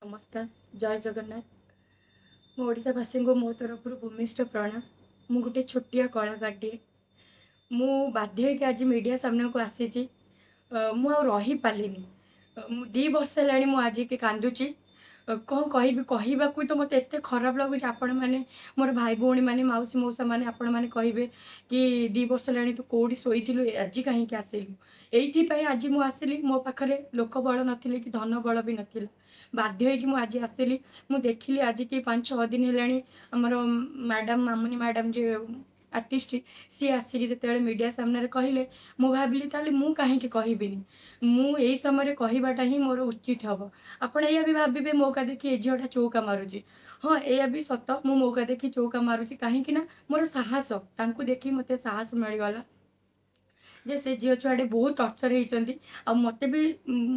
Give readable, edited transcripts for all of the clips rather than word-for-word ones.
ନମସ୍କାର, ଜୟ ଜଗନ୍ନାଥ। ମୁଁ ଓଡ଼ିଶାବାସୀଙ୍କୁ ମୋ ତରଫରୁ ଭୂମିଷ୍ଠ ପ୍ରଣାମ। ମୁଁ ଗୋଟେ ଛୋଟିଆ କଳାକାରଟିଏ। ମୁଁ ବାଧ୍ୟ ହେଇକି ଆଜି ମିଡ଼ିଆ ସାମ୍ନାକୁ ଆସିଛି। ମୁଁ ଆଉ ରହିପାରିଲିନି। ମୁଁ 2 ବର୍ଷ ହେଲାଣି ମୁଁ ଆଜିକି କାନ୍ଦୁଛି। କ'ଣ କହିବି, କହିବାକୁ ତ ମୋତେ ଏତେ ଖରାପ ଲାଗୁଛି। ଆପଣମାନେ ମୋର ଭାଇ ଭଉଣୀମାନେ, ମାଉସୀ ମଉସାମାନେ, ଆପଣମାନେ କହିବେ କି 2 ବର୍ଷ ହେଲାଣି ତୁ କେଉଁଠି ଶୋଇଥିଲୁ, ଆଜି କାହିଁକି ଆସିଲୁ? ଏଇଥିପାଇଁ ଆଜି ମୁଁ ଆସିଲି। ମୋ ପାଖରେ ଲୋକ ବଳ ନଥିଲେ କି ଧନ ବଳ ବି ନଥିଲା। ବାଧ୍ୟ ହେଇକି ମୁଁ ଆଜି ଆସିଲି। ମୁଁ ଦେଖିଲି ଆଜିକି 5-6 ଦିନ ହେଲାଣି ଆମର ମ୍ୟାଡ଼ାମ୍, ମାମୁନି ମ୍ୟାଡ଼ାମ୍ ଯେ ଆର୍ଟିଷ୍ଟ, ସିଏ ଆସିକି ଯେତେବେଳେ ମିଡ଼ିଆ ସାମ୍ନାରେ କହିଲେ, ମୁଁ ଭାବିଲି ତାହେଲେ ମୁଁ କାହିଁକି କହିବିନି? ମୁଁ ଏଇ ସମୟରେ କହିବାଟା ହିଁ ମୋର ଉଚିତ ହେବ। ଆପଣ ଏଇଆ ବି ଭାବିବେ, ମୌକା ଦେଖି ଏ ଝିଅଟା ଚୌକା ମାରୁଛି। ହଁ, ଏଇଆ ବି ସତ, ମୁଁ ମୌକା ଦେଖି ଚୌକା ମାରୁଛି। କାହିଁକି ନା ମୋର ସାହସ, ତାଙ୍କୁ ଦେଖି ମୋତେ ସାହସ ମିଳିଗଲା ଯେ ସେ ଝିଅ ଛୁଆଟେ ବହୁତ ଟର୍ଚର ହେଇଛନ୍ତି। ଆଉ ମୋତେ ବି,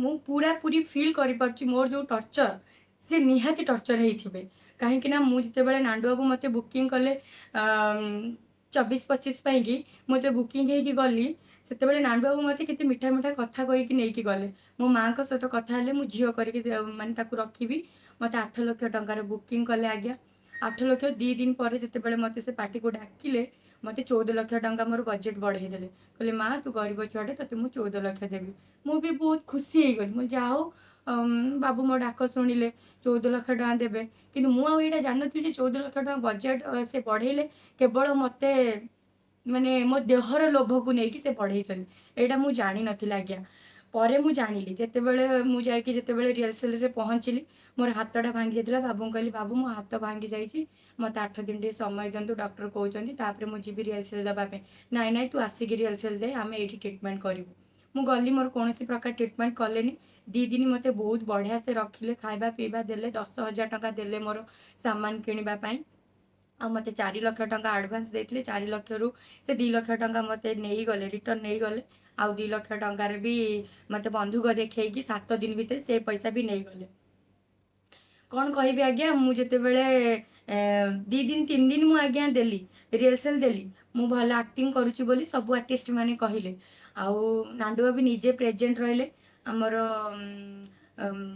ମୁଁ ପୁରାପୁରି ଫିଲ୍ କରିପାରୁଛି ମୋର ଯେଉଁ ଟର୍ଚର, ସେ ନିହାତି ଟର୍ଚର ହେଇଥିବେ। କାହିଁକି ନା ମୁଁ ଯେତେବେଳେ ନାଣ୍ଡୁବାବୁ ମୋତେ ବୁକିଂ କଲେ 24-25 ପାଇଁକି, ମୁଁ ଯେତେ ବୁକିଂ ହେଇକି ଗଲି, ସେତେବେଳେ ନାଣ୍ଡୁବାବୁ ମୋତେ କେତେ ମିଠା ମିଠା କଥା କହିକି ନେଇକି ଗଲେ। ମୋ ମାଆଙ୍କ ସହିତ କଥା ହେଲେ, ମୁଁ ଝିଅ କରିକି ମାନେ ତାକୁ ରଖିବି। ମୋତେ 8 ଲକ୍ଷ ଟଙ୍କାର ବୁକିଂ କଲେ ଆଜ୍ଞା। 8 ଲକ୍ଷ, 2 ଦିନ ପରେ ଯେତେବେଳେ ମୋତେ ସେ ପାର୍ଟିକୁ ଡାକିଲେ, ମୋତେ 14 ଲକ୍ଷ ଟଙ୍କା ମୋର ବଜେଟ୍ ବଢ଼େଇ ଦେଲେ। କହିଲେ, ମା, ତୁ ଗରିବ ଛୁଆଟେ, ତୋତେ ମୁଁ 14 ଲକ୍ଷ ଦେବି। ମୁଁ ବି ବହୁତ ଖୁସି ହେଇଗଲି। ମୁଁ ଯାହା ହଉ, ବାବୁ ମୋ ଡାକ ଶୁଣିଲେ, 14 ଲକ୍ଷ ଟଙ୍କା ଦେବେ। କିନ୍ତୁ ମୁଁ ଆଉ ଏଇଟା ଜାଣିନଥିଲି ଯେ 14 ଲକ୍ଷ ଟଙ୍କା ବଜେଟ୍ ସେ ବଢ଼େଇଲେ କେବଳ ମୋତେ ମାନେ ମୋ ଦେହର ଲୋଭକୁ ନେଇକି ସେ ବଢ଼େଇଛନ୍ତି। ଏଇଟା ମୁଁ ଜାଣିନଥିଲି ଆଜ୍ଞା। ପରେ ମୁଁ ଜାଣିଲି ଯେତେବେଳେ ମୁଁ ଯାଇକି ଯେତେବେଳେ ରିହର୍ସାଲରେ ପହଞ୍ଚିଲି, ମୋର ହାତଟା ଭାଙ୍ଗି ଯାଇଥିଲା। ବାବୁଙ୍କୁ କହିଲି, ବାବୁ, ମୋ ହାତ ଭାଙ୍ଗି ଯାଇଛି, ମୋତେ 8 ଦିନ ଟିକେ ସମୟ ଦିଅନ୍ତୁ, ଡକ୍ଟର କହୁଛନ୍ତି, ତାପରେ ମୁଁ ଯିବି ରିହର୍ସାଲ ଦେବା ପାଇଁ। ନାଇଁ ନାଇଁ, ତୁ ଆସିକି ରିହର୍ସାଲ ଦେ, ଆମେ ଏଇଠି ଟ୍ରିଟମେଣ୍ଟ କରିବୁ। ମୁଁ ଗଲି, ମୋର କୌଣସି ପ୍ରକାର ଟ୍ରିଟମେଣ୍ଟ କଲେନି। 2 ଦିନ ମୋତେ ବହୁତ ବଢ଼ିଆ ସେ ରଖିଲେ, ଖାଇବା ପିଇବା ଦେଲେ, 10,000 ଟଙ୍କା ଦେଲେ ମୋର ସାମାନ କିଣିବା ପାଇଁ। ଆଉ ମୋତେ 4 ଲକ୍ଷ ଟଙ୍କା ଆଡ଼ଭାନ୍ସ ଦେଇଥିଲେ। 4 ଲକ୍ଷରୁ ସେ 2 ଲକ୍ଷ ଟଙ୍କା ମୋତେ ନେଇଗଲେ, ରିଟର୍ଣ୍ଣ ନେଇଗଲେ। ଆଉ 2 ଲକ୍ଷ ଟଙ୍କାରେ ବି ମୋତେ ବନ୍ଧୁକ ଦେଖେଇକି 7 ଦିନ ଭିତରେ ସେ ପଇସା ବି ନେଇଗଲେ। କ'ଣ କହିବି ଆଜ୍ଞା? ମୁଁ ଯେତେବେଳେ 2 ଦିନ 3 ଦିନ ମୁଁ ଆଜ୍ଞା ଦେଲି, ରିହର୍ସାଲ ଦେଲି, ମୁଁ ଭଲ ଆକ୍ଟିଂ କରୁଛି ବୋଲି ସବୁ ଆର୍ଟିଷ୍ଟ ମାନେ କହିଲେ। ଆଉ ନାଣ୍ଡୁଆ ବି ନିଜେ ପ୍ରେଜେଣ୍ଟ ରହିଲେ। ଆମର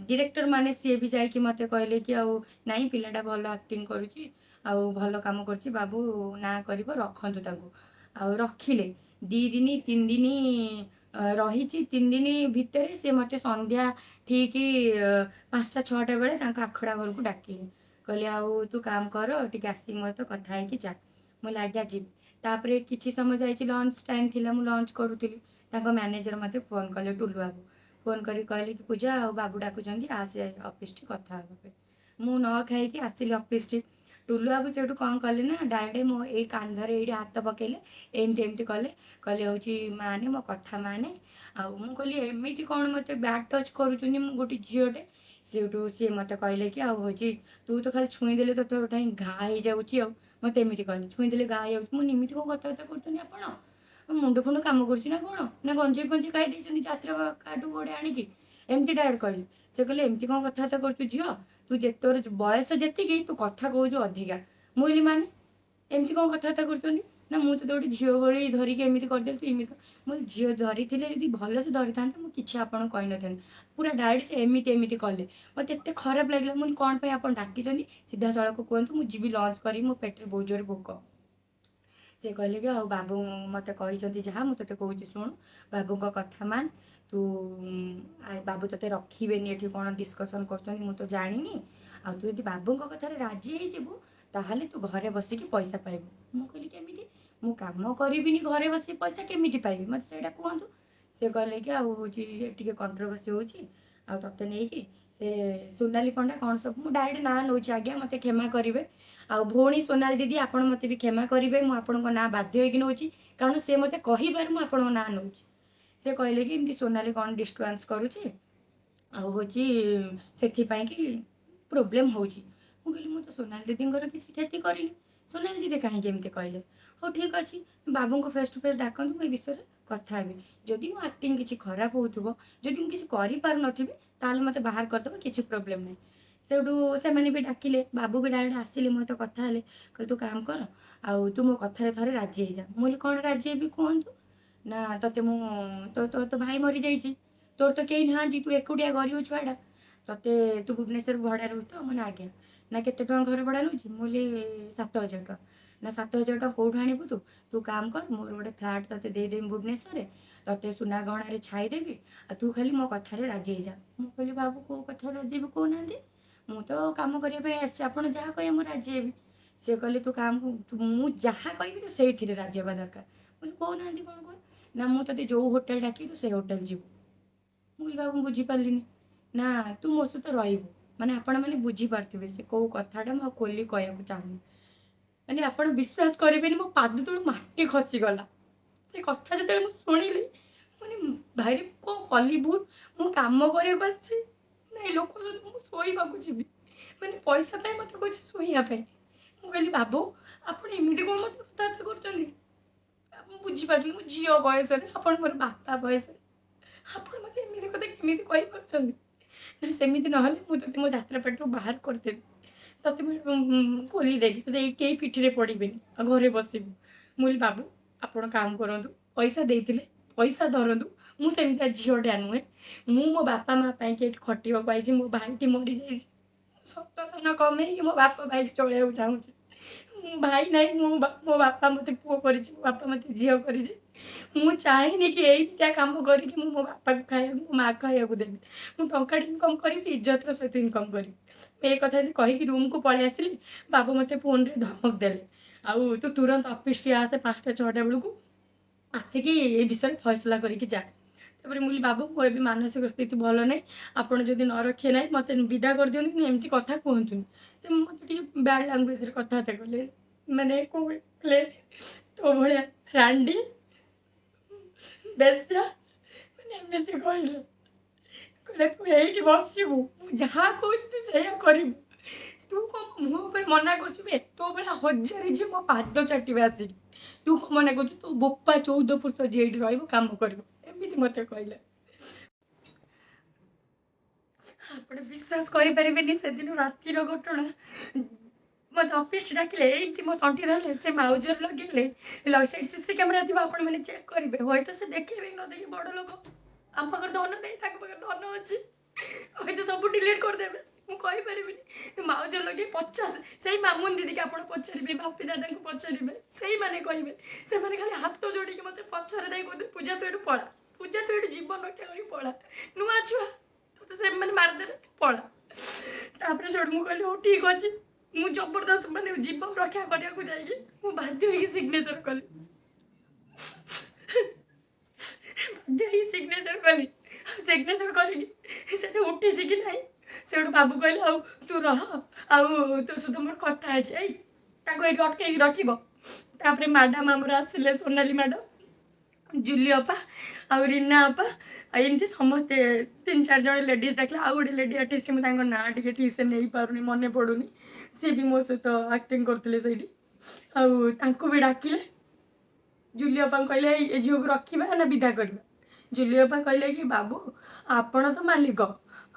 ଡିରେକ୍ଟର ମାନେ ସିଏ ବି ଯାଇକି ମୋତେ କହିଲେ କି ଆଉ ନାଇଁ, ପିଲାଟା ଭଲ ଆକ୍ଟିଂ କରୁଛି ଆଉ ଭଲ କାମ କରୁଛି, ବାବୁ ନାଁ କରିବ, ରଖନ୍ତୁ ତାଙ୍କୁ। ଆଉ ରଖିଲେ। 2 ଦିନ 3 ଦିନ ରହିଛି। 3 ଦିନ ଭିତରେ ସେ ମୋତେ ସନ୍ଧ୍ୟା ଠିକ୍ 5ଟା 6ଟା ବେଳେ ତାଙ୍କ ଆଖଡ଼ା ଘରକୁ ଡାକିଲେ। କହିଲେ, ଆଉ ତୁ କାମ କର, ଟିକେ ଆସିକି ମୋ ସହିତ କଥା ହେଇକି ଯା। ମୁଁ କହିଲି, ଆଜ୍ଞା ଯିବି। ତାପରେ କିଛି ସମୟ ଯାଇଛି, ଲଞ୍ଚ ଟାଇମ୍ ଥିଲା, ମୁଁ ଲଞ୍ଚ କରୁଥିଲି। ତାଙ୍କ ମ୍ୟାନେଜର ମୋତେ ଫୋନ୍ କଲେ, ଟୁଲୁ ବାବୁ। ଫୋନ୍ କରିକି କହିଲେ କି ପୂଜା, ଆଉ ବାବୁ ଡାକୁଛନ୍ତି, ଆସେ ଅଫିସଠି କଥା ହେବା ପାଇଁ। ମୁଁ ନ ଖାଇକି ଆସିଲି ଅଫିସଠି। ଟୁଲୁ ବାବୁ ସେଇଠୁ କ'ଣ କଲେ ନା ଡାଇରେକ୍ଟ ମୋ ଏଇ କାନ୍ଧରେ ଏଇଠି ହାତ ପକେଇଲେ, ଏମିତି ଏମିତି କଲେ। କହିଲେ ହେଉଛି, ମାନେ ମୋ କଥା ମାନେ। ଆଉ ମୁଁ କହିଲି, ଏମିତି କ'ଣ ମୋତେ ବ୍ୟାଡ୍ ଟଚ୍ କରୁଛନ୍ତି, ମୁଁ ଗୋଟେ ଝିଅଟେ। ସେଇଠୁ ସିଏ ମୋତେ କହିଲେ କି ଆଉ ହେଉଛି ତୁ ତ ଖାଲି ଛୁଇଁ ଦେଲେ ତୋତେ ଗୋଟେ ଘା ହେଇଯାଉଛି। ଆଉ ମୋତେ ଏମିତି କହିଲେ, ଛୁଇଁ ଦେଲେ ଘା ହେଇଯାଉଛି। ମୁଁ ଏମିତି କ'ଣ କଥାବାର୍ତ୍ତା କରୁଛନ୍ତି ଆପଣ? ମୁଣ୍ଡ ଫୁଣ୍ଡ କାମ କରୁଛି ନା କ'ଣ, ନା ଗଞ୍ଜେଇ ଫଞ୍ଜେଇ ଖାଇ ଦେଇଛନ୍ତି ଯାତ୍ରା କାଠୁ ଗୋଟେ ଆଣିକି? ଏମିତି ଡାଇରେକ୍ଟ କହିଲେ। ସେ କହିଲେ, ଏମିତି କ'ଣ କଥାବାର୍ତ୍ତା କରୁଛୁ ଝିଅ? ତୁ ଯେ ତୋର ବୟସ ଯେତିକି, ତୁ କଥା କହୁଛୁ ଅଧିକା। ମୁଁ କହିଲି, ମାନେ ଏମିତି କ'ଣ କଥାବାର୍ତ୍ତା କରୁଛନ୍ତି? ନା, ମୁଁ ତୋତେ ଗୋଟେ ଝିଅ ଭଳି ଧରିକି ଏମିତି କରିଦେଲି, ତୁ ଏମିତି। ମୁଁ ଝିଅ ଧରିଥିଲେ ଯଦି ଭଲସେ ଧରିଥାନ୍ତେ, ମୁଁ କିଛି ଆପଣଙ୍କୁ କହିନଥାନ୍ତି। ପୁରା ଡାଇରେକ୍ଟ ସେ ଏମିତି ଏମିତି କଲେ। ମୋତେ ଏତେ ଖରାପ ଲାଗିଲା। ମୁଁ କ'ଣ ପାଇଁ ଆପଣ ଡାକିଛନ୍ତି, ସିଧାସଳଖ କୁହନ୍ତୁ, ମୁଁ ଯିବି ଲଞ୍ଚ କରିବି, ମୋ ପେଟରେ ବହୁତ ଜୋରେ ଭୋକ। ସେ କହିଲେ କି ଆଉ ବାବୁ ମୋତେ କହିଛନ୍ତି ଯାହା, ମୁଁ ତୋତେ କହୁଛି ଶୁଣୁ, ବାବୁଙ୍କ କଥା ମାନ ତୁ। ବାବୁ ତୋତେ ରଖିବେନି ଏଠି, କ'ଣ ଡିସ୍କସନ୍ କରୁଛନ୍ତି ମୁଁ ତ ଜାଣିନି। ଆଉ ତୁ ଯଦି ବାବୁଙ୍କ କଥାରେ ରାଜି ହେଇଯିବୁ, ତାହେଲେ ତୁ ଘରେ ବସିକି ପଇସା ପାଇବୁ। ମୁଁ କହିଲି, କେମିତି? ମୁଁ କାମ କରିବିନି, ଘରେ ବସିକି ପଇସା କେମିତି ପାଇବି, ମୋତେ ସେଇଟା କୁହନ୍ତୁ। ସେ କହିଲେ କି ଆଉ ହେଉଛି ଟିକେ କଣ୍ଟ୍ରୋଭର୍ସି ହେଉଛି ଆଉ ତୋତେ ନେଇକି ସେ ସୋନାଲି ପଣ୍ଡା କ'ଣ ସବୁ। ମୁଁ ଡାଇରେକ୍ଟ ନାଁ ନେଉଛି ଆଜ୍ଞା, ମୋତେ କ୍ଷମା କରିବେ। ଆଉ ଭଉଣୀ ସୋନାଲି ଦିଦି, ଆପଣ ମୋତେ ବି କ୍ଷମା କରିବେ। ମୁଁ ଆପଣଙ୍କ ନାଁ ବାଧ୍ୟ ହେଇକି ନେଉଛି, କାରଣ ସେ ମୋତେ କହିବାରୁ ମୁଁ ଆପଣଙ୍କ ନାଁ ନେଉଛି। ସେ କହିଲେ କି ଏମିତି ସୋନାଲି କ'ଣ ଡିଷ୍ଟର୍ବାନ୍ସ କରୁଛି ଆଉ ହେଉଛି ସେଥିପାଇଁ କି ପ୍ରୋବ୍ଲେମ୍ ହେଉଛି। ମୁଁ କହିଲି, ମୁଁ ତ ସୋନାଲି ଦିଦିଙ୍କର କିଛି କ୍ଷତି କରିନି, ସୋନାଲି ଦିଦି କାହିଁକି ଏମିତି କହିଲେ? ହଉ ଠିକ୍ ଅଛି, ବାବୁଙ୍କୁ ଫେସ୍ ଟୁ ଫେସ୍ ଡାକନ୍ତୁ, ମୁଁ ଏ ବିଷୟରେ କଥା ହେବି। ଯଦି ମୋ ଆକ୍ଟିଂ କିଛି ଖରାପ ହେଉଥିବ, ଯଦି ମୁଁ କିଛି କରିପାରୁନଥିବି, ତାହେଲେ ମୋତେ ବାହାର କରିଦେବ, କିଛି ପ୍ରୋବ୍ଲେମ୍ ନାହିଁ। ସେଇଠୁ ସେମାନେ ବି ଡାକିଲେ, ବାବୁ ବି ଡାଇରେକ୍ଟ ଆସିଲେ, ମୋ ସହିତ କଥା ହେଲେ। କହିଲେ, ତୁ କାମ କର ଆଉ ତୁ ମୋ କଥାରେ ଥରେ ରାଜି ହେଇଯା। ମୁଁ କହିଲି, କ'ଣ ରାଜି ହେବି କୁହନ୍ତୁ? ନା, ତୋତେ ମୁଁ ତୋ ତୋ ଭାଇ ମରିଯାଇଛି, ତୋର ତ କେହି ନାହାନ୍ତି, ତୁ ଏକୁଟିଆ ଗରିବ ଛୁଆଟା। ତତେ, ତୁ ଭୁବନେଶ୍ୱର ଭଡ଼ା ରହୁଛୁ ତ? ମୁଁ, ଆଜ୍ଞା। ନା, କେତେ ଟଙ୍କା ଘର ଭଡ଼ା ନେଉଛି? ମୁଁ କହିଲି, 7,000 ଟଙ୍କା। ନା, 7,000 ଟଙ୍କା କେଉଁଠୁ ଆଣିବୁ ତୁ? ତୁ କାମ କର, ମୋର ଗୋଟେ ଫ୍ଲାଟ୍ ତତେ ଦେଇଦେବି ଭୁବନେଶ୍ୱରରେ, ତତେ ସୁନା ଗହଣାରେ ଛାଇଦେବି, ଆଉ ତୁ ଖାଲି ମୋ କଥାରେ ରାଜି ହେଇଯା। ମୁଁ କହିଲି, ବାବୁ, କେଉଁ କଥାରେ ରାଜି ହେବି କହୁନାହାନ୍ତି? ମୁଁ ତ କାମ କରିବା ପାଇଁ ଆସିଛି, ଆପଣ ଯାହା କହିବେ ମୁଁ ରାଜି ହେବି। ସେ କହିଲେ, ତୁ କାମ, ମୁଁ ଯାହା କହିବି ତୁ ସେଇଥିରେ ରାଜି ହେବା ଦରକାର। ମୁଁ କହିଲି, କହୁନାହାନ୍ତି କ'ଣ କହ। ନା, ମୁଁ ତତେ ଯେଉଁ ହୋଟେଲ ଡାକିବି ତୁ ସେଇ ହୋଟେଲ ଯିବୁ। ମୁଁ କହିଲି, ବାବୁ, ମୁଁ ବୁଝିପାରିଲିନି। ନା, ତୁ ମୋ ସହିତ ରହିବୁ। ମାନେ ଆପଣମାନେ ବୁଝିପାରୁଥିବେ ସେ କେଉଁ କଥାଟା, ମୁଁ ଆଉ ଖୋଲି କହିବାକୁ ଚାହୁଁନି। ମାନେ ଆପଣ ବିଶ୍ୱାସ କରିବେନି, ମୋ ପାଦ ତଳୁ ମାଟି ଖସିଗଲା ସେ କଥା ଯେତେବେଳେ ମୁଁ ଶୁଣିଲି। ମାନେ ଭାଇରେ, କ'ଣ କଲି ଭୁଲ? ମୁଁ କାମ କରିବାକୁ ଆସିଛି ନା ଏ ଲୋକ ସହିତ ମୁଁ ଶୋଇବାକୁ ଯିବି? ମାନେ ପଇସା ପାଇଁ ମୋତେ କହୁଛି ଶୋଇବା ପାଇଁ। ମୁଁ କହିଲି, ବାବୁ, ଆପଣ ଏମିତି କ'ଣ ମୋତେ କଥାବାର୍ତ୍ତା କରୁଛନ୍ତି? ମୁଁ ବୁଝିପାରିଲି, ମୁଁ ଝିଅ ବୟସରେ, ଆପଣ ମୋର ବାପା ବୟସରେ, ଆପଣ ମୋତେ ଏମିତି କଥା କେମିତି କହିପାରୁଛନ୍ତି? ନା, ସେମିତି ନହେଲେ ମୁଁ ତୋତେ ମୋ ଯାତ୍ରା ପାଟିରୁ ବାହାର କରିଦେବି, ତତେ ମୁଁ ଖୋଲିଦେବି, ତୋତେ କେହି ପିଠିରେ ପଡ଼ିବେନି ଆଉ ଘରେ ବସିବୁ। ମୁଁ କହିଲି, ବାବୁ, ଆପଣ କାମ କରନ୍ତୁ, ପଇସା ଦେଇଥିଲେ ପଇସା ଧରନ୍ତୁ। ମୁଁ ସେମିତିଆ ଝିଅଟା ନୁହେଁ। ମୁଁ ମୋ ବାପା ମା ପାଇଁକି ଏଠି ଖଟିବାକୁ ଆଇଛି। ମୋ ଭାଇଟି ମରିଯାଇଛି। ସତ ଧନ କମେଇକି ମୋ ବାପା ଭାଇକି ଚଳେଇବାକୁ ଚାହୁଁଛି। ମୁଁ ଭାଇ ନାହିଁ, ମୁଁ ମୋ ବାପା ମୋତେ ପୁଅ କରିଛି, ମୋ ବାପା ମୋତେ ଝିଅ କରିଛି। ମୁଁ ଚାହେଁନି କି ଏଇମିତିଆ କାମ କରିକି ମୁଁ ମୋ ବାପାକୁ ଖାଇବାକୁ, ମୋ ମାଆକୁ ଖାଇବାକୁ ଦେବି। ମୁଁ ଟଙ୍କାଟେ ଇନକମ୍ କରିବି, ଇଜ୍ଜତର ସହିତ ଇନକମ୍ କରିବି। ମୁଁ ଏ କଥା ଯଦି କହିକି ରୁମ୍କୁ ପଳେଇ ଆସିଲି, ବାବୁ ମୋତେ ଫୋନ୍ରେ ଧମକ ଦେଲେ, ଆଉ ତୁ ତୁରନ୍ତ ଅଫିସଟି ଆସେ 5ଟା 6ଟା ବେଳକୁ, ଆସିକି ଏ ବିଷୟରେ ଫଇସଲା କରିକି ଯା। ତାପରେ ମୁଁ କହିଲି, ବାବୁ, ମୋର ଏବେ ମାନସିକ ସ୍ଥିତି ଭଲ ନାହିଁ, ଆପଣ ଯଦି ନ ରଖିବେ ନାହିଁ, ମୋତେ ବିଦା କରିଦିଅନ୍ତୁ, କିନ୍ତୁ ଏମିତି କଥା କୁହନ୍ତୁନି। ସେ ମୋତେ ଟିକେ ବ୍ୟାଡ଼ ଲାଙ୍ଗୁଏଜରେ କଥାବାର୍ତ୍ତା କଲେ। ମାନେ କହିଲେ, ତୋ ଭଳିଆ ରାଣ୍ଡି ବେଶ୍ୟା, ମାନେ ଏମିତି କହିଲେ। କହିଲେ, ତୁ ଏଇଠି ବସିବୁ, ମୁଁ ଯାହା କହୁଛି ତୁ ସେଇଆ କରିବୁ। ତୁ କ'ଣ ମୁହଁ ଉପରେ ମନା କରୁଛୁ ବେ? ତୋ ଭଳିଆ ହଜାରେ ଝିଅ ମୋ ପାଦ ଚାଟିବେ ଆସିକି। ତୁ କ'ଣ ମନା କରୁଛୁ? ତୋ ବୋପା 14 ପୁରୁଷ ଯିଏ ଏଇଠି ରହିବ, କାମ କରିବ, ଏମିତି ମୋତେ କହିଲେ। ଆପଣ ବିଶ୍ୱାସ କରିପାରିବେନି, ସେଦିନ ରାତିର ଘଟଣା। ମୋତେ ଅଫିସ ଡାକିଲେ, ଏଇଠି ମୋ ତଣ୍ଟି ଧରିଲେ, ସେ ମାଉଜର ଲଗେଇଲେ। ସେଇଠି ସିସି କ୍ୟାମେରା ଥିବ, ଆପଣମାନେ ଚେକ୍ କରିବେ। ହୁଏତ ସେ ଦେଖେଇବେ କି ନ ଦେଖି, ବଡ଼ ଲୋକ, ଆମ ପାଖରେ ଧନ ନାହିଁ, ତାଙ୍କ ପାଖରେ ଧନ ଅଛି, ହୁଏତ ସବୁ ଡିଲିଟ୍ କରିଦେବେ, ମୁଁ କହିପାରିବିନି। ମାଉଜର ଲଗେଇ 50, ସେଇ ମାମୁନ ଦିଦିକି ଆପଣ ପଚାରିବେ, ବାପି ଦାଦାଙ୍କୁ ପଚାରିବେ, ସେଇମାନେ କହିବେ। ସେମାନେ ଖାଲି ହାତ ଯୋଡ଼ିକି ମୋତେ ପଛରେ ଦେଇ କହୁଥିଲେ, ପୂଜା, ତୁ ଏଠୁ ପଳା, ପୂଜା, ତୁ ଏଠୁ ଜୀବନ ରକ୍ଷା କରି ପଳା, ନୂଆ ଛୁଆ, ତୋତେ ସେମାନେ ମାରିଦେବେ, ପଳା। ତାପରେ ସେଠୁ ମୁଁ କହିଲି, ହଉ ଠିକ୍ ଅଛି। ମୁଁ ଜବରଦସ୍ତ ମାନେ ଜୀବନ ରକ୍ଷା କରିବାକୁ ଯାଇକି ମୁଁ ବାଧ୍ୟ ହେଇକି ସିଗ୍ନେଚର କଲି, ବାଧ୍ୟ ହେଇକି ସିଗ୍ନେଚର କଲି। ସିଗ୍ନେଚର କରିକି ସେଠି ଉଠିଛି କି ନାହିଁ, ସେଇଠୁ ବାବୁ କହିଲେ, ଆଉ ତୁ ରହ, ଆଉ ତୋ ସହିତ ମୋର କଥା ହେଇଛି, ଏଇ ତାକୁ ଏଇଠି ଅଟକେଇକି ରଖିବ। ତାପରେ ମ୍ୟାଡ଼ାମ୍ ଆମର ଆସିଲେ, ସୋନାଲି ମ୍ୟାଡ଼ାମ୍, ଜୁଲି ଅପା ଆଉ ରୀନା ଅପା, ଆଉ ଏମିତି ସମସ୍ତେ ତିନି ଚାରି ଜଣ ଲେଡ଼ିଜ୍ ଡାକିଲେ। ଆଉ ଗୋଟେ ଲେଡ଼ି ଆର୍ଟିଷ୍ଟ, ମୁଁ ତାଙ୍କ ନାଁ ଟିକେ ଠିକ୍ ସେ ନେଇପାରୁନି, ମନେ ପଡ଼ୁନି, ସିଏ ବି ମୋ ସହିତ ଆକ୍ଟିଂ କରୁଥିଲେ ସେଇଠି, ଆଉ ତାଙ୍କୁ ବି ଡାକିଲେ। ଜୁଲି ଅପାଙ୍କୁ କହିଲେ, ଏଇ ଏ ଝିଅକୁ ରଖିବା ନା ବିଦା କରିବା? ଜୁଲି ଅପା କହିଲେ କି, ବାବୁ, ଆପଣ ତ ମାଲିକ,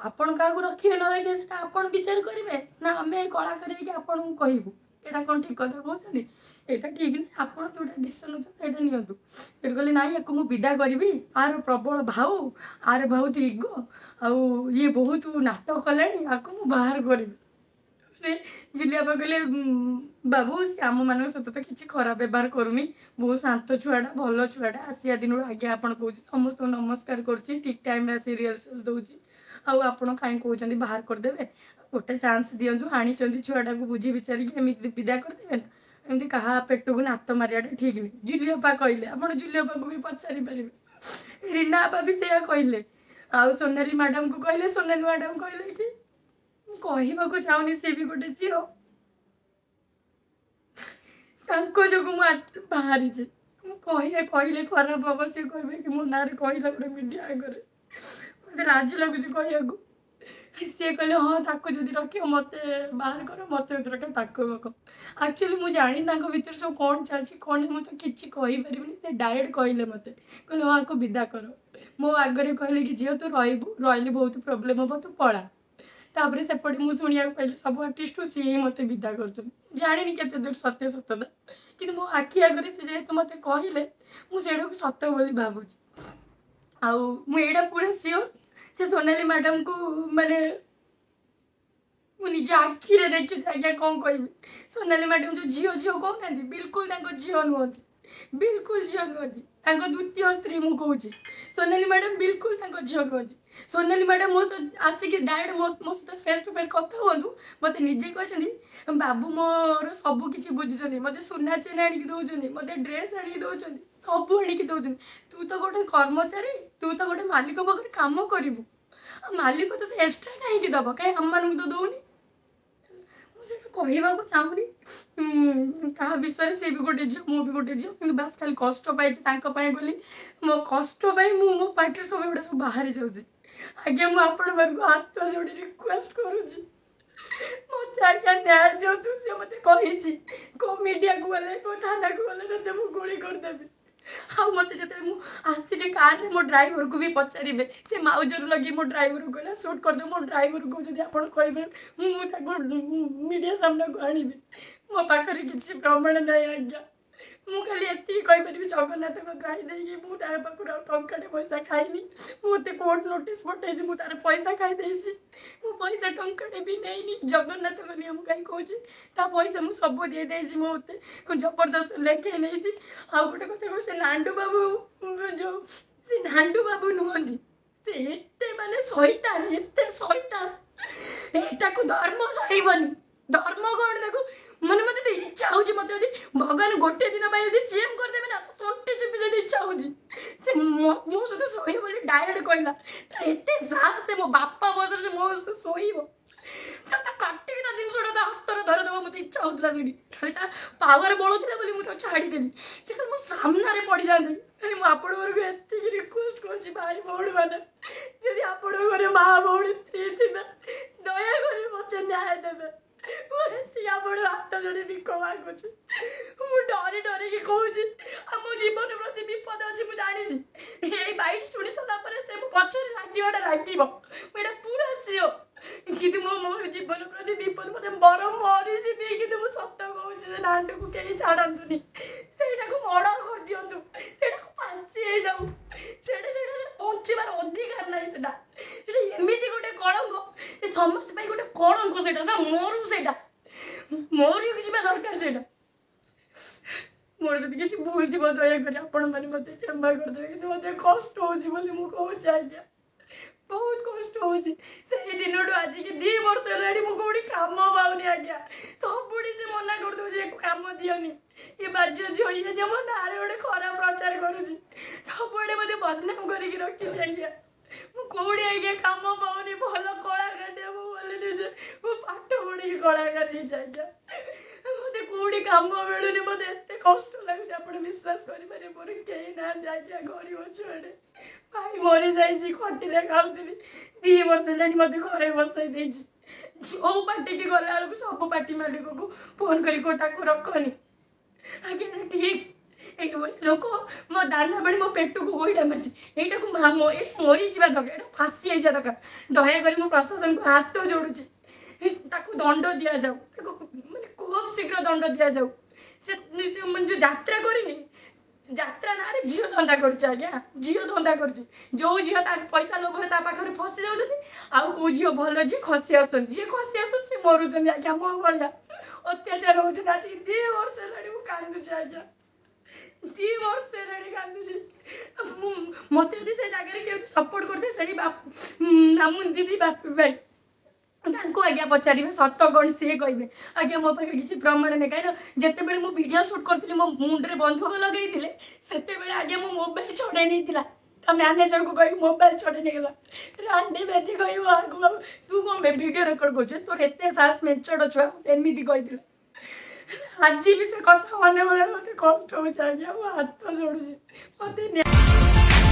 ଆପଣ କାହାକୁ ରଖିବେ ନ ରଖିବେ ସେଟା ଆପଣ ବିଚାର କରିବେ ନା ଆମେ କଳାକାର ହେଇକି ଆପଣଙ୍କୁ କହିବୁ? ଏଇଟା କ'ଣ ଠିକ୍ କଥା କହୁଛନ୍ତି? ଏଇଟା ଠିକ୍ ନାହିଁ। ଆପଣ ଯେଉଁଟା ଡିସିସନ୍ ନେଉଛନ୍ତି ସେଇଟା ନିଅନ୍ତୁ। ସେଠି କହିଲେ, ନାଇଁ, ୟାକୁ ମୁଁ ବିଦା କରିବି। ଆର ପ୍ରବଳ ଭାଉ, ଆର ବହୁତ ଇଗୋ, ଆଉ ଇଏ ବହୁତ ନାଟକ କଲାଣି, ଆକୁ ମୁଁ ବାହାର କରିବି। ମାନେ ଜୁଲି ବାବା କହିଲେ, ବାବୁ, ସେ ଆମମାନଙ୍କ ସହିତ ତ କିଛି ଖରାପ ବ୍ୟବହାର କରୁନି, ବହୁତ ଶାନ୍ତ ଛୁଆଟା, ଭଲ ଛୁଆଟା। ଆସିବା ଦିନରୁ ଆଜ୍ଞା ଆପଣ କହୁଛି, ସମସ୍ତଙ୍କୁ ନମସ୍କାର କରୁଛି, ଠିକ୍ ଟାଇମ୍ରେ ଆସି ରିହର୍ସାଲ୍ ଦେଉଛି। ଆଉ ଆପଣ କାହିଁ କହୁଛନ୍ତି ବାହାର କରିଦେବେ? ଗୋଟେ ଚାନ୍ସ ଦିଅନ୍ତୁ। ଆଣିଛନ୍ତି ଛୁଆଟାକୁ ବୁଝି ବିଚାରିକି, ଏମିତି ବିଦା କରିଦେବେ ନା? ଏମିତି କାହା ପେଟକୁ ଲାତ ମାରିବାଟା ଠିକ୍ ନୁହେଁ। ଜୁଲି ଅପା କହିଲେ, ଆପଣ ଜୁଲି ଅପାଙ୍କୁ ବି ପଚାରି ପାରିବେ। ରୀନା ଅପା ବି ସେଇଆ କହିଲେ ଆଉ ସୋନାଲି ମ୍ୟାଡ଼ାମକୁ କହିଲେ। ସୋନାଲି ମ୍ୟାଡ଼ାମ କହିଲେ କି, ମୁଁ କହିବାକୁ ଚାହୁଁନି, ସିଏ ବି ଗୋଟେ ଝିଅ, ତାଙ୍କ ଯୋଗୁଁ ମୁଁ ବାହାରିଛି। ମୁଁ କହିଲେ କହିଲେ ଖରାପ ହବ, ସିଏ କହିବେ କି ମୋ ନାଁରେ କହିଲା ଗୋଟେ ମିଡ଼ିଆ ଆଗରେ, ମୋତେ ଲାଜ ଲାଗୁଛି କହିବାକୁ। ସିଏ କହିଲେ, ହଁ, ତାକୁ ଯଦି ରଖିବ ମୋତେ ବାହାର କର, ମୋତେ ଯଦି ରଖିବ ତାକୁ ରଖ। ଆକ୍ଚୁଆଲି ମୁଁ ଜାଣିନି ତାଙ୍କ ଭିତରେ ସବୁ କ'ଣ ଚାଲିଛି କ'ଣ ନାହିଁ, ମୁଁ ତ କିଛି କହିପାରିବିନି। ସେ ଡାଇରେକ୍ଟ କହିଲେ ମୋତେ, କହିଲେ, ହଁ, ଆକୁ ବିଦା କର। ମୋ ଆଗରେ କହିଲେ କି, ଝିଅ, ତୁ ରହିବୁ, ରହିଲେ ବହୁତ ପ୍ରୋବ୍ଲେମ୍ ହବ, ତୁ ପଳା। ତାପରେ ସେପଟେ ମୁଁ ଶୁଣିବାକୁ ପାଇଲି ସବୁ ଆର୍ଟିଷ୍ଟକୁ ସିଏ ହିଁ ମୋତେ ବିଦା କରୁଛନ୍ତି। ଜାଣିନି କେତେ ଦୂର ସତ୍ୟ ସତତା, କିନ୍ତୁ ମୋ ଆଖି ଆଗରେ ସେ ଯେହେତୁ ମୋତେ କହିଲେ, ମୁଁ ସେଇଟାକୁ ସତ ବୋଲି ଭାବୁଛି। ଆଉ ମୁଁ ଏଇଟା ପୁରା ସିଓର, ସେ ସୋନାଲି ମ୍ୟାଡ଼ାମକୁ ମାନେ ମୁଁ ନିଜ ଆଖିରେ ଦେଖିଛି ଆଜ୍ଞା, କ'ଣ କହିବି? ସୋନାଲି ମ୍ୟାଡ଼ାମ୍ ଯେଉଁ ଝିଅ ଝିଅ କହୁନାହାନ୍ତି, ବିଲକୁଲ ତାଙ୍କ ଝିଅ ନୁହନ୍ତି, ବିଲକୁଲ ଝିଅ ନୁହନ୍ତି। ତାଙ୍କ ଦ୍ୱିତୀୟ ସ୍ତ୍ରୀ ମୁଁ କହୁଛି। ସୋନାଲି ମ୍ୟାଡ଼ାମ୍ ବିଲକୁଲ ତାଙ୍କ ଝିଅ ନୁହନ୍ତି। ସୋନାଲି ମ୍ୟାଡ଼ାମ୍ ମୋ ତ ଆସିକି ଡାଇରେକ୍ଟ ମୋ ସହିତ ଫେସ୍ ଟୁ ଫେସ୍ କଥା ହୁଅନ୍ତୁ। ମୋତେ ନିଜେ କହିଛନ୍ତି, ବାବୁ ମୋର ସବୁ କିଛି ବୁଝୁଛନ୍ତି, ମୋତେ ସୁନା ଚେନ୍ ଆଣିକି ଦେଉଛନ୍ତି, ମୋତେ ଡ୍ରେସ୍ ଆଣିକି ଦେଉଛନ୍ତି, ସବୁ ଆଣିକି ଦେଉଛନ୍ତି। ତୁ ତ ଗୋଟେ କର୍ମଚାରୀ, ତୁ ତ ଗୋଟେ ମାଲିକ ପାଖରେ କାମ କରିବୁ, ଆଉ ମାଲିକ ତୋତେ ଏକ୍ସଟ୍ରା କାହିଁକି ଦେବ? କାହିଁ ଆମମାନଙ୍କୁ ତ ଦେଉନି? ମୁଁ ସେଇଟା କହିବାକୁ ଚାହୁଁନି କାହା ବିଷୟରେ। ସେ ବି ଗୋଟେ ଝିଅ, ମୁଁ ବି ଗୋଟେ ଝିଅ, କିନ୍ତୁ ବାସ୍ ଖାଲି କଷ୍ଟ ପାଇଛି ତାଙ୍କ ପାଇଁ ବୋଲି ମୋ କଷ୍ଟ ପାଇଁ ମୁଁ ମୋ ପାଟିରୁ ସବୁ ଏଗୁଡ଼ା ସବୁ ବାହାରି ଯାଉଛି। ଆଜ୍ଞା, ମୁଁ ଆପଣମାନଙ୍କୁ ହାତ ଯୋଡ଼ି ରିକ୍ୱେଷ୍ଟ କରୁଛି, ମୋତେ ଆଜ୍ଞା ନ୍ୟାୟ ଦିଅନ୍ତୁ। ସେ ମୋତେ କହିଛି, କେଉଁ ମିଡ଼ିଆକୁ ଗଲେ, କେଉଁ ଥାନାକୁ ଗଲେ ତତେ ମୁଁ ଗୁଳି କରିଦେବି। ଆଉ ମୋତେ ଯେତେବେଳେ ମୁଁ ଆସିଲି କାରରେ, ମୋ ଡ୍ରାଇଭରକୁ ବି ପଚାରିବେ। ସେ ମାଉଜର ଲଗେଇ ମୋ ଡ୍ରାଇଭରକୁ କହିଲା ସୁଟ୍ କରିଦେବ। ମୋ ଡ୍ରାଇଭରକୁ ଯଦି ଆପଣ କହିବେ, ମୁଁ ତାକୁ ମିଡ଼ିଆ ସାମ୍ନାକୁ ଆଣିବି। ମୋ ପାଖରେ କିଛି ପ୍ରମାଣ ନାହିଁ ଆଜ୍ଞା। ମୁଁ ଖାଲି ଏତିକି କହିପାରିବି, ଜଗନ୍ନାଥଙ୍କ ଦ୍ୱାହି ଦେଇକି ମୁଁ ତା ପାଖରୁ ଆଉ ଟଙ୍କାଟେ ପଇସା ଖାଇନି। ମୋତେ କୋର୍ଟ ନୋଟିସ୍ ପଠେଇଛି, ମୁଁ ତାର ପଇସା ଖାଇଦେଇଛି। ମୁଁ ପଇସା ଟଙ୍କାଟେ ବି ନେଇନି। ଜଗନ୍ନାଥଙ୍କ ନିୟମ କାହିଁ କହୁଛି, ତା ପଇସା ମୁଁ ସବୁ ଦେଇଦେଇଛି। ମୋତେ ଜବରଦସ୍ତ ଲେଖେଇ ନେଇଛି। ଆଉ ଗୋଟେ କଥା କହୁଛି, ସେ ନାଣ୍ଡୁ ବାବୁ ଯୋଉ, ସେ ନାଣ୍ଡୁ ବାବୁ ନୁହନ୍ତି। ସେ ଏତେ ମାନେ ଶୈତାନ, ଏତେ ଶୈତାନ, ଏ ତାକୁ ଧର୍ମ ସହିବନି। ଧର୍ମ କଣ ତାକୁ ମାନେ ମତେ ତ ଇଚ୍ଛା ହଉଛି, ମତେ ଯଦି ଭଗବାନ ଗୋଟେ ଦିନ ପାଇଁ ଯଦି ସିଏମ୍ କରିଦେବେ ନା, ତଣ୍ଟି ଚିପି ଯଦି ଇଚ୍ଛା ହଉଛି। ସେ ମୋ ସହିତ ଶୋଇବ ବୋଲି ଡାଇରେକ୍ଟ କହିଲା। ତାର ଏତେ ସାହସ, ସେ ମୋ ବାପା ବୟସରେ ସେ ମୋ ସହିତ ଶୋଇବ। ତା କାଟିକି ତା ଜିନିଷଟା ତା ହାତରେ ଧରିଦେବ ମତେ ଇଚ୍ଛା ହଉଥିଲା ସେଠି। ଖାଲି ତା ପାୱାର ବଳୁଥିଲା ବୋଲି ମୁଁ ତାକୁ ଛାଡ଼ିଦେଲି। ସେ ଖାଲି ମୋ ସାମ୍ନାରେ ପଡ଼ିଯାଆନ୍ତି ଖାଲି। ମୁଁ ଆପଣମାନଙ୍କୁ ଏତିକି ରିକ୍ୱେଷ୍ଟ କରୁଛି, ଭାଇ ଭଉଣୀ ମାନେ, ଯଦି ଆପଣଙ୍କ ଘରେ ମା, ଭଉଣୀ, ସ୍ତ୍ରୀ ଥିବେ, ଦୟାକରି ମତେ ନ୍ୟାୟ ଦେବେ। ମୁଁ ଏତିକି ଆପଣ ହାତ ଯୋଡ଼ି ଭିକ ମାଗୁଛି। ମୁଁ ଡରି ଡରିକି କହୁଛି ଆଉ ମୋ ଜୀବନ ପ୍ରତି ବିପଦ ଅଛି, ମୁଁ ଜାଣିଛି। ଏଇ ବାଇଟ୍ ଶୁଣି ସାରିଲା ପରେ ସେ ମୋ ପଛରେ ଲାଗିବାଟା ଲାଗିବ, ମୁଁ ଏଇଟା ପୁରା ସିଓର। କିନ୍ତୁ ମୋ ମୋ ଜୀବନ ପ୍ରତି ବିପଦ, ମତେ ବରଂ ମରିଯିବି, କିନ୍ତୁ ମୁଁ ସତ କହୁଛି, ସେ ନାଣ୍ଡୁକୁ କେହି ଛାଡ଼ନ୍ତୁନି। ସେଇଟାକୁ ମର୍ଡର କରିଦିଅନ୍ତୁ, ସେଇଟାକୁ ଫାଶୀ ହେଇଯାଉ। ସେଇଟା ସେଇଟା ସେଇଟା ବଞ୍ଚିବାର ଅଧିକାର ନାହିଁ। ସେଇଟା ସେଇଟା ଏମିତି ଗୋଟେ କଳଙ୍କ, ଏ ସମାଜ ପାଇଁ ଗୋଟେ କଳଙ୍କ ସେଇଟା ନା। ମରୁ, ସେଇଟା ମରିକି ଯିବା ଦରକାର ସେଇଟା। ମୋର ଯଦି କିଛି ଭୁଲ ଥିବ, ଦୟାକରି ଆପଣମାନେ ମୋତେ କ୍ଷମା କରିଦେବେ। କିନ୍ତୁ ମୋତେ କଷ୍ଟ ହେଉଛି ବୋଲି ମୁଁ କହୁଛି ଆଜ୍ଞା, ବହୁତ କଷ୍ଟ ହେଉଛି। ସେଇ ଦିନଠୁ ଆଜିକି 2 ବର୍ଷ ହେଲାଣି, ମୁଁ କୋଉଠି କାମ ପାଉନି ଆଜ୍ଞା। ସବୁଠି ସେ ମନା କରିଦେଉଛି, ୟାକୁ କାମ ଦିଅନି, ଇଏ ବାଜ୍ୟ ଝିଅ, ଇଏ ଯେ ମୋ ନାଁରେ ଗୋଟେ ଖରାପ ପ୍ରଚାର କରୁଛି, ସବୁଆଡ଼େ ମୋତେ ବଦନାମ କରିକି ରଖିଛି ଆଜ୍ଞା। ମୁଁ କୋଉଠି ଆଜ୍ଞା କାମ ପାଉନି। ଭଲ କଳାକାରଟିଏ ମୁଁ ବୋଲି ନିଜେ ମୁଁ ପାଠ ପଢ଼ିକି କଳାକାର ହେଇଛି ଆଜ୍ଞା। ମୋତେ କୋଉଠି କାମ ମିଳୁନି, ମୋତେ ଏତେ କଷ୍ଟ ଲାଗୁଛି, ଆପଣ ବିଶ୍ୱାସ କରିପାରିବେ? ମୋର କେହି ନାହାନ୍ତି ଆଜ୍ଞା, ଗରିବ ଛୁଆଟେ, ଭାଇ ମରିଯାଇଛି, ଖଟିଲେ ଖାଉଥିଲି। 2 ବର୍ଷ ହେଲାଣି ମୋତେ ଘରେ ବସାଇ ଦେଇଛି। ଯୋଉ ପାର୍ଟିକି ଗଲା ବେଳକୁ ସବୁ ପାର୍ଟି ମାଲିକକୁ ଫୋନ କରି କହୁ ତାକୁ ରଖନି। ଆଜ୍ଞା, ଠିକ ଏଇଭଳି ଲୋକ ମୋ ଦାନା ପାଣି ମୋ ପେଟକୁ ଗୋଇଠା ମାରିଛି। ଏଇଟାକୁ ଏଇଟା ମରିଯିବା ଦରକାର, ଏଇଟା ଫାଶୀ ହେଇଯିବା ଦରକାର। ଦୟାକରି ମୁଁ ପ୍ରଶାସନକୁ ହାତ ଯୋଡୁଛି, ତାକୁ ଦଣ୍ଡ ଦିଆଯାଉ, ତାକୁ ମାନେ ଖୁବ୍ ଶୀଘ୍ର ଦଣ୍ଡ ଦିଆଯାଉ। ସେ ସେ ମାନେ ଯୋଉ ଯାତ୍ରା କରିନି, ଯାତ୍ରା ନାଁରେ ଝିଅ ଧନ୍ଦା କରୁଛି ଆଜ୍ଞା, ଝିଅ ଧନ୍ଦା କରୁଛି। ଯୋଉ ଝିଅ ତା ପଇସା ଲୋଭରେ ତା ପାଖରେ ଫସି ଯାଉଛନ୍ତି, ଆଉ କୋଉ ଝିଅ ଭଲ ଝିଅ ଖସି ଆସୁଛନ୍ତି, ଯିଏ ଖସି ଆସୁଛନ୍ତି ସେ ମରୁଛନ୍ତି ଆଜ୍ଞା। ମୋ ଭଳିଆ ଅତ୍ୟାଚାର ହଉଛନ୍ତି। ଆଜିକି 2 ବର୍ଷ ହେଲାଣି ମୁଁ କାନ୍ଦୁଛି ଆଜ୍ଞା, 2 ବର୍ଷ ହେଲାଣି କାନ୍ଦୁଛି ମୁଁ। ମତେ ଯଦି ସେ ଜାଗାରେ କେମିତି ସପୋର୍ଟ କରିଥାଏ, ସେଇ ବାପ ମାମୁଁ ଦିଦି, ବାପି ଭାଇ, ତାଙ୍କୁ ଆଜ୍ଞା ପଚାରିବେ ସତ କ'ଣ, ସିଏ କହିବେ। ଆଜ୍ଞା, ମୋ ପାଖରେ କିଛି ପ୍ରମାଣ ନାହିଁ, କାହିଁକିନା ଯେତେବେଳେ ମୁଁ ଭିଡ଼ିଓ ସୁଟ୍ କରିଥିଲି, ମୋ ମୁଣ୍ଡରେ ବନ୍ଧୁକ ଲଗେଇଥିଲେ, ସେତେବେଳେ ଆଜ୍ଞା ମୋ ମୋବାଇଲ ଛଡ଼େଇ ନେଇଥିଲା। ତା ମ୍ୟାନେଜରକୁ କହିକି ମୋବାଇଲ ଛଡ଼େଇ ନେଇଗଲା। ରାଣ୍ଡି ବେଦି କହିବ ଆଗକୁ, ଆଉ ତୁ କ'ଣ ଭିଡ଼ିଓ ରେକର୍ଡ କରୁଛୁ, ତୋର ଏତେ ସାହସ, ମେଞ୍ଚଡ଼ ଛୁଆ, ଏମିତି କହିଥିଲା। ଆଜି ବି ସେ କଥା ମନେ ପଡ଼ିଲେ ମୋତେ କଷ୍ଟ ହେଉଛି ଆଜ୍ଞା। ମୁଁ ହାତ ଯୋଡୁଛି, ମୋତେ ନ୍ୟାୟ